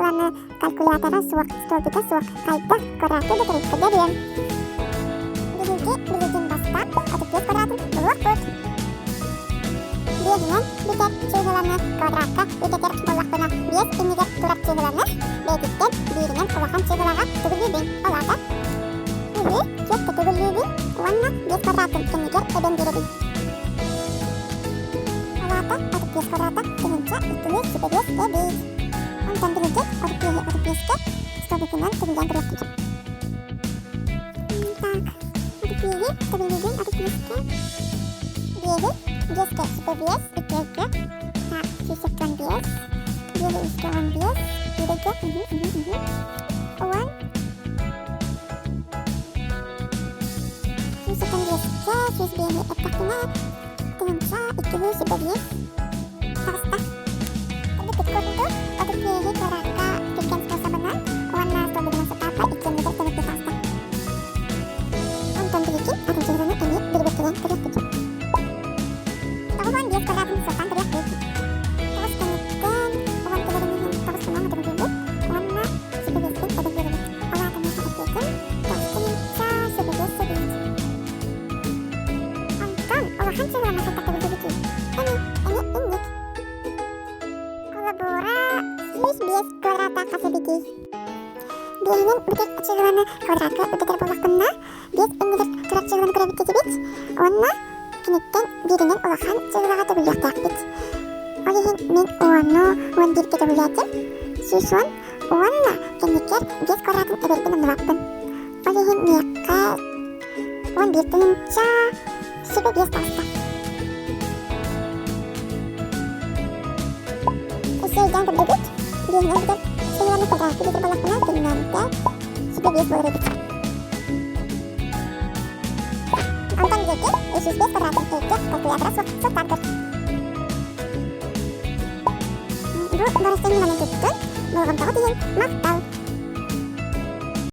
чыыһыланы калькулятора суох, столбика суох хайдах квадратка бүтэрин көрдөрүөм. Биһиги билигин бастаан 35 квадратын булуохпут. Биэһинэн бүтэр чыыһыланы квадратка үтэтэр буоллахпына, биэс иннигэр турар чыыһыланы бэйэтиттэн бииринэн улахан чыыһылаҕа төгүллүүбүн. Ол аата үһү түөрткэ төгүллүүбүн уонна биэс квадратын кэннигэр эбэн биэрэбин. Ол аата 35 квадрата 1225 эбит. Онтон билигин 35-и 35-кэ столбикынан төгүллээн көрүөхпүт. Так, 35-и төгүллүүбүн 35-кэ. Биэһи биэскэ сүпэ биэс, иккиэккэ. Так, 175. Биэһи үскэ 15. Биэрэгэ, уон. 175-кэ, 105-и эттэхпинэ, 1225. Таҕыста. Эбэтэр курдук, 35-и квадратка түргэн способынан уонна столбигынан сатааппа иккиэннигэр тэҥҥэ таҕыста. Онтон билигин атын чыһыланы эмиэ бирибэккэнэн көрүөхпүт. 95 квадратын суоттаан көрүөхпүт. Тоҕус кэнниттэн уон кэлэрин иһин тоҕус гынан отургуйбут уонна сүбэлэспит эбэн биэрэбит. Ол аата миэхэ эппиэтим тоҕус сүбэлэс сэбиэт. Онтон улахан чыһыланы хайдах төгүлдүбүтүй? Эми, эми инник. Холобура, 105 квадрата хас эбитий? Биэһинэн бүтэр чыһыланы квадратка үрдэтэр буоллахпына, биэс иннигэр турар чыһыланы көрөбүт диэтибит уонна киниттэн бииринэн улахан чыһылаҕа төгүллүөхтээхпит. Ол иһин мин уону 11-гэ төгүллээтим, 110 уонна кэнникэр биэс квадратын эбэрбин умнубаппын. Ол иһин миэхэ 11 тыһыынча сүбэ биэс таҕыста. Өссө өйдөөн көрдүгүт, биэһинэн бүтэр чыһыланы квадратка бүтэр буоллахпына, төннөөнтө сүбэ биэс буолар эбит. Онтон диэки 305 квадратын икки калькулятора суох суоттаан көр. Бу барыстан ньыманы туттун, болҕомтоҕут иһин махтал!